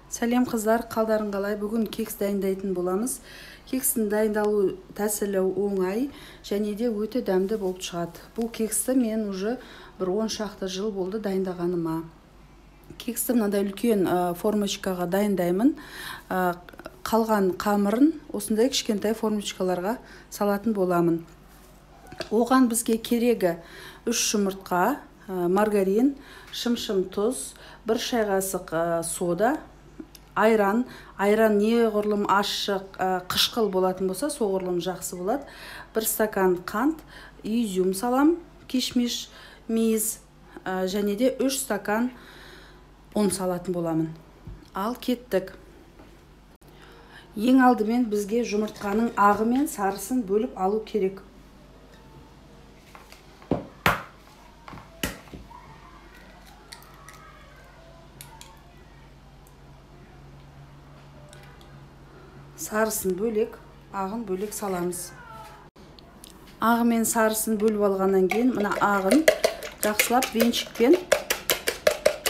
Сәлем қыздар, қалдарың қалай? Бүгін кекс дайындайтын боламыз. Кекстің дайындалу тәсілі оңай және де өте дәмді болып шығады. Бұл кексті мен уже бір 10 шақты жыл болды дайындағаныма. Кексті мынадай үлкен формочкаға дайындаймын. Қалған қамырын осындай кішкентай формочкаларға салатын боламын. Оған бізге керегі 3 жұмыртқа, маргарин, шымшым тұз, 1 шай қасық сода, айран. Айран неғұрлым ащы, қышқыл болатын болса, соғұрлым жақсы болады. 1 стакан қант, изюм салам, кишмиш, мейіз, және де 3 стакан ұн салатын боламын. Ал кеттік. Ең алдымен бізге жұмыртқаның ағы мен сарысын бөліп алу керек. Сарысын бөлек, ағын бөлек саламыз. Ағы мен сарысын бөліп алғаннан кейін мына ағын жақсылап венчикпен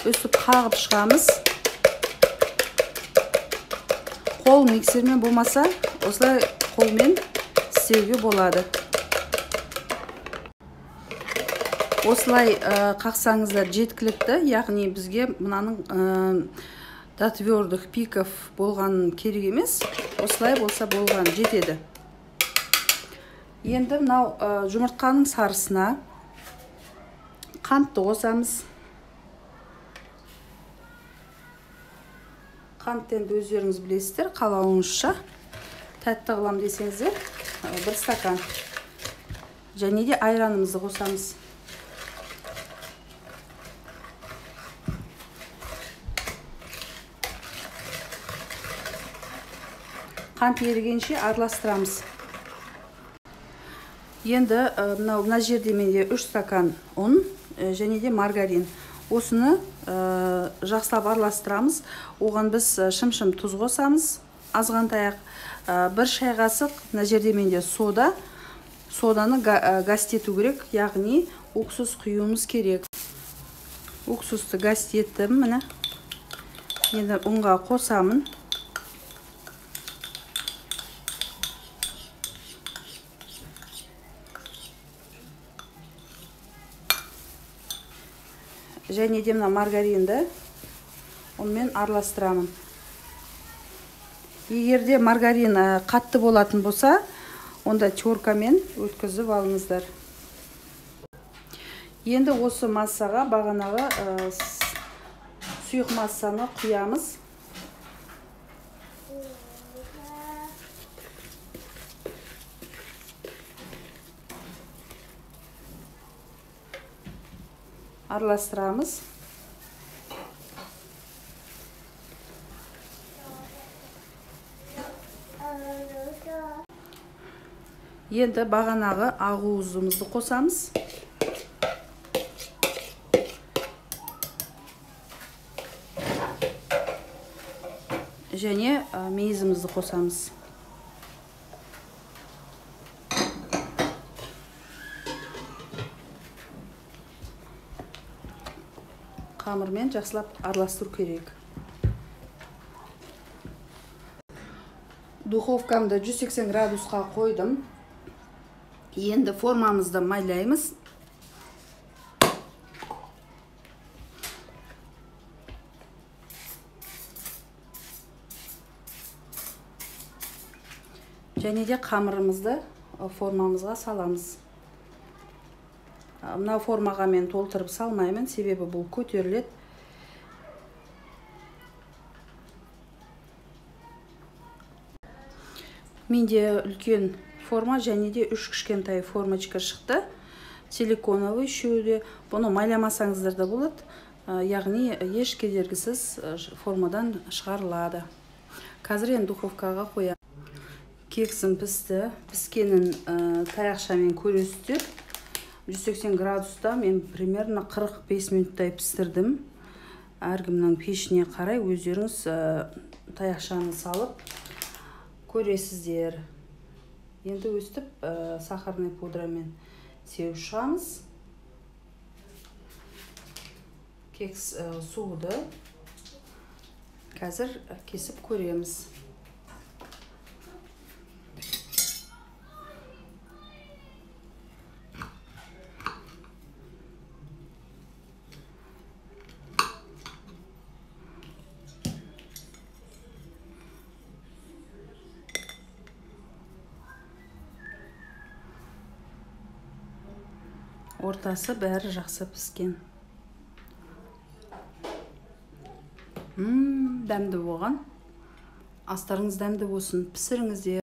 өстіп қағып шығамыз. Қол миксермен болмаса, осылай қолмен істеуге болады. Осылай қақсаңыздар жеткілікті, яғни бізге мынаның до твердых пиков болған керек емес, осылай болса болған жетеді. Енді мынау жұмыртқаның сарысына қантты қосамыз. Қантты енді өздеріңіз білесіздер, қалауыңызша. Тәтті қылам десеңіздер, 1 стакан. Және де айранымызды қосамыз. Қант ерігенше араластырамыз. Енді мына жерде менде 3 стакан ұн және де маргарин. Осыны жақсылап араластырамыз. Оған біз шымшым тұз қосамыз, азғантай-ақ. 1 шай қасық, мына жерде менде сода. Соданы газ ету керек, яғни уксус құюымыз керек. Уксусты газ еттім, міне. Енді ұнға қосамын. Және де мына маргаринді ұнмен араластырамын. Егер де маргарин қатты болатын болса, онда теркамен өткізіп алыңыздар. Енді осы массаға бағанағы сұйық массаны құямыз. Араластырамыз. Енді бағанағы ағуызымызды қосамыз. Және мейізімізді қосамыз. Қамырмен жақсылап араластыру керек. Духовкамды 180 градусқа қойдым. Енді формамызды майлаймыз. Және де қамырымызды формамызға саламыз. Мына формаға мен толтырып салмаймын, себебі бұл көтеріледі. Менде үлкен форма және де 3 кішкентай формочка шықты. Силиконовый үшеуі де. Бұны майламасаңыздар да болады, яғни еш кедергісіз формадан шығарылады. Қазір енді духовкаға қоямын. Кексім пісті. Піскенін таяқшамен көресіздер. 180 градуста мен примерно 45 минуттай пістірдім. Әркімнің пешіне қарай өздеріңіз таяқшаны салып көресіздер. Енді өстіп сахарный пудрамен сеуіп шығамыз. Кекс суыды. Қазір кесіп көреміз. Ортасы бәрі жақсы піскен. Дәмді болған. Астарыңыз дәмді болсын, пісіріңіздер.